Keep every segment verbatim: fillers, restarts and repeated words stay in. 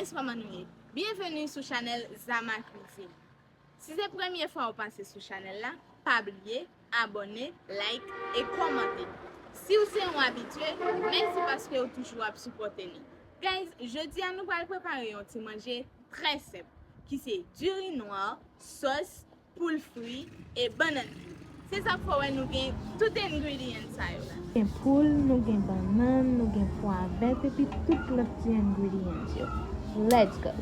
Guys, kòman nou ye? Byenveni sou chanèl Zama Cuisine. Si se premye fwa ou pase sou chanèl la, pa bliye abòne, like e kòmante. Si w se yon abitye, mèsi paske w toujou ap sipòte nou. Guys, jodi a nou pral prepare yon ti manje trè senp, ki se diri nwa, sòs, poul fri e bannann fri. Se sa k fè w wè nou gen tout ingredient sa yo la. Gen poul, nou gen bannann, nou gen pwa vèt epi tout lòt ti ingredients yo. Let's go!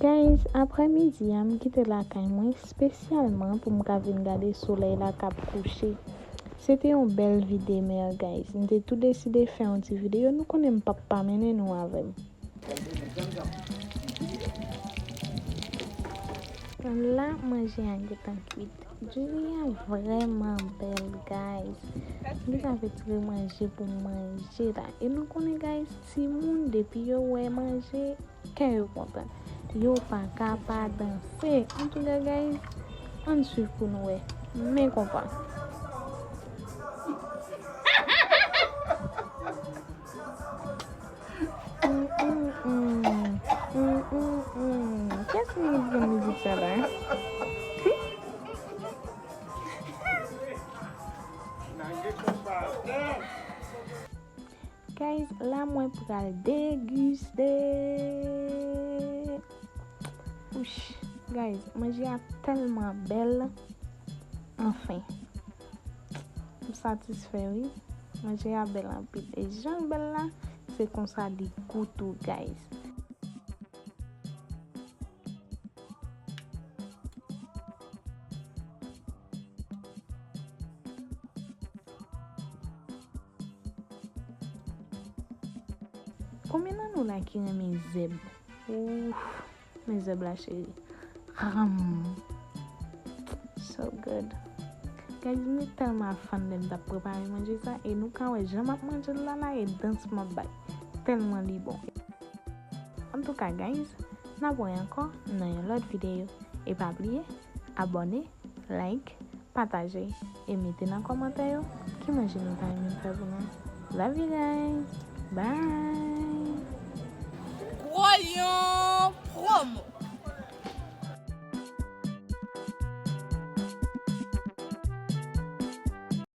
Guys, aprèmidi a, m kite lakay mwen espesyalman pou m ka vin gade solèy la k ap kouche. Se te yon bèl vi de mè, guys. M te tou deside fè yon ti videyo. Nou konnen m p ap pa mennen nou avè m. Gade, gade, gade, gade. La, manje a gentan kwit. Diri a vrèman bèl, guys. M te ka retire manje pou manje la. E nou konnen, guys, timoun, depi yo wè manje, kè yo kontan. Yo pa ka pa danse. Antouka, guys, ann swiv pou nou wè. Men konpa. Mm, mm, mm. Mm, mm, mm. Kiyès ki ekri mizik sa la? Guys, la mwen pral degiste. Ouch, guys, manje a tèlman bèl. Anfen, m satisfè, wi. Manje a bèl anpil. E jan l bèl la, se konsa li gou tou, guys. Konbyen nan nou la ki renmen zèb? Ouf, men zèb la, cheri. Ram. So good. Guys, mwen tèlman fan lè m t ap prepare manje sa, e nou ka wè jan m ap manje l la la, e dans m ap bay. Tèlman li bon. Antouka, guys, n ap wè ankò nan yon lòt videyo. E pa bliye, abòne, like, pataje, e mete nan kòmantè yo ki manje nou ta renmen fè pou nou. Love you guys. Bye. Gwo Lyon Promo.